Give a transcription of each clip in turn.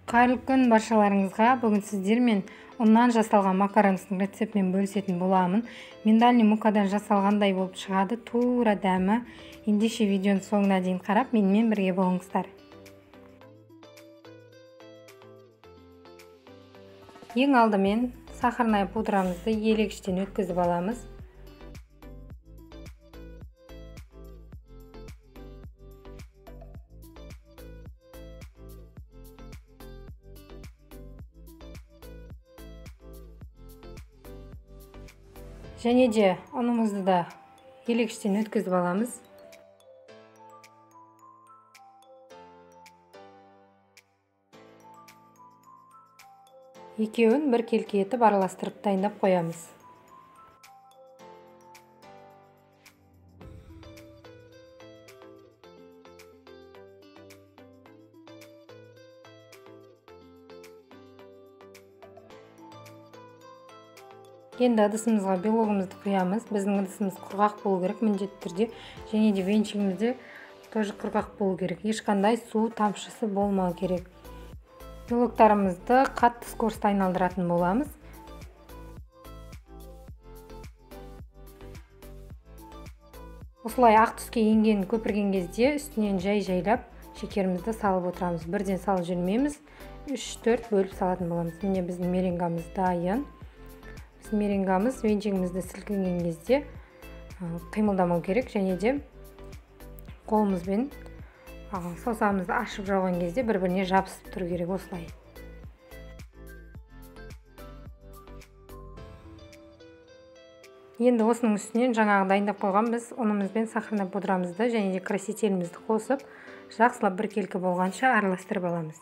Қайырлы күн баршаларыңызға. Бүгін сіздермен ұннан жасалған макаронстың рецептімен бөлісетін боламын. Миндальный мукадан жасалғандай болып шығады, тура дәмі. Ендеше видеоның соңына дейін қарап, менімен бірге болыңыздар. Ең алдымен сахарная пудрамызды елегіштен өткізіп аламыз. Және де ұнымызды да елегіштен өткізіп аламыз. Екеуін бір келкі етіп араластырып дайындап қоямыз. Енді ыдысымызға белогымызды құямыз. Біздің ыдысымыз құрғақ болу керек міндетті түрде. Және де венчигіміз де тоже құрғақ болу керек. Ешқандай су тамшысы болмау керек. Белоктарымызды қатты скоростьта айналдыратын боламыз. Осылай ақ түске енген көпірген кезде үстінен жай-жайлап шекерімізді салып отырамыз. Бірден салып жүрмейміз. 3-4 бөліп салатын боламыз. Міне біздің меренгамыз дайын. Меренгамыз венчигімізді сілкінген кезде қимылдамау керек, және де қолымызбен саусағымызды ашып жауған кезде бір-біріне жабысып тұру керек осылай. Енді осының үстінен жаңағы дайындап қойған біз ұнымыз бен сахарный пудрамызды және де красителімізді қосып, жақсылап біркелкі болғанша араластырып аламыз.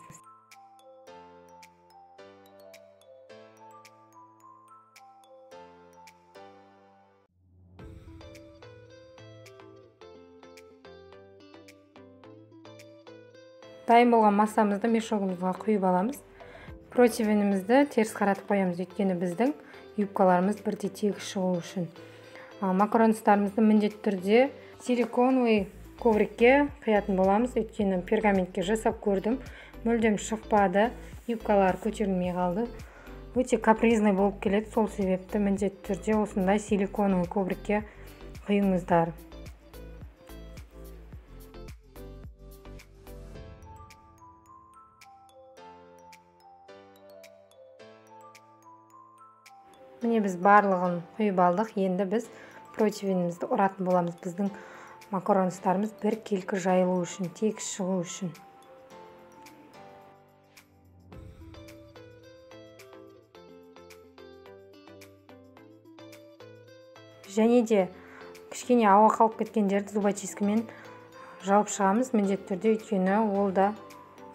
Дайын болған массамызды мешогымызға құйып аламыз. Противенімізді теріс қаратып қоямыз, өйткені біздің юбкаларымыз бірдей тегіс шығу үшін. Макаронстарымызды міндетті түрде силиконовый коврикке құятын боламыз, өйткені пергаментке жасап көрдім, мүлдем шықпады, юбкалар көтерілмей қалды. Өте капризный болып келеді, сол себепті міндетті түрде осындай силиконовый коврикке құйыңыздар. Міне біз барлығын құйып алдық. Енді біз противенімізді ұратын боламыз. Біздің макаронстарымыз бір келкі жайылу үшін, тегіс шығу үшін. Және де кішкене ауа қалып кеткен жерді зубочисткамен жауып шығамыз міндетті түрде, өйткені ол да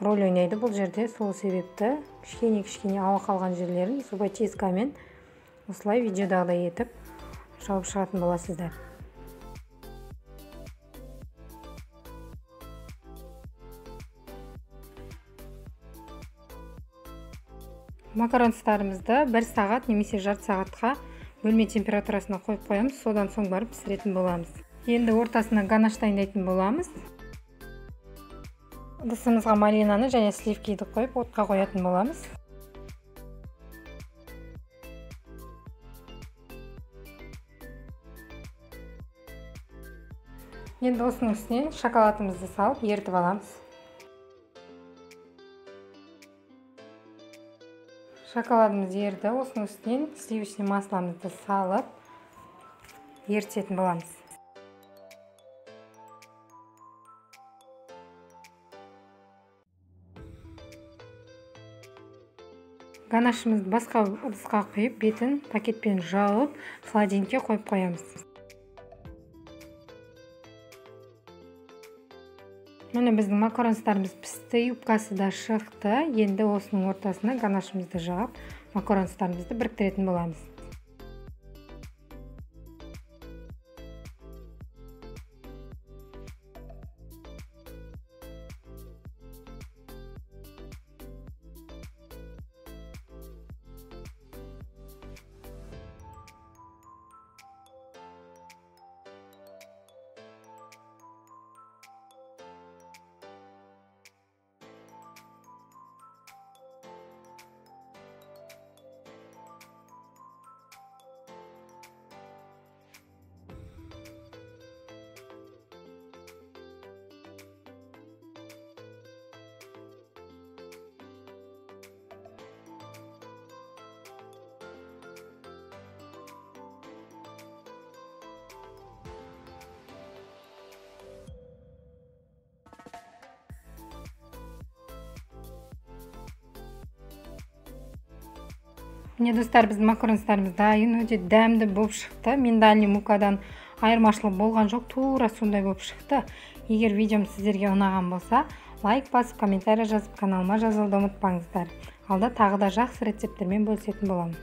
роль ойнайды бұл жерде. Сол себепті кішкене-кішкене ауа қалған жерлерін зубочисткамен осылай видеодағыдай етіп жауып шығатын боласыздар. Макаронстарымызды 1 сағат немесе жарты сағатқа бөлме температурасына қойып қоямыз. Содан соң барып пісіретін боламыз. Енді ортасына ганаш дайындайтын боламыз. Ыдысымызға малинаны және сливкиді қойып отқа қоятын боламыз. Енді осының үстінен шоколадымызды салып ерітіп аламыз. Шоколадымыз ерді, осының үстінен сливочный масломызды салып ерітетін боламыз. Ганашымызды басқа ыдысқа құйып, бетін пакетпен жауып, холодильникке қойып қоямыз. Міне біздің макаронстарымыз пісті, юбкасы да шықты. Енді осының ортасына ганашымызды жағып, макаронстарымызды біріктіретін боламыз. Міне, достар, біздің макаронстарымыз дайын, өте дәмді болып шықты. Миндальный мукадан айырмашылығы болған жоқ, тура сондай болып шықты. Егер видеом сіздерге ұнаған болса, лайк басып, комментарий жазып, каналыма жазылуды ұмытпаңыздар. Алда тағы да жақсы рецепттермен бөлісетін боламын.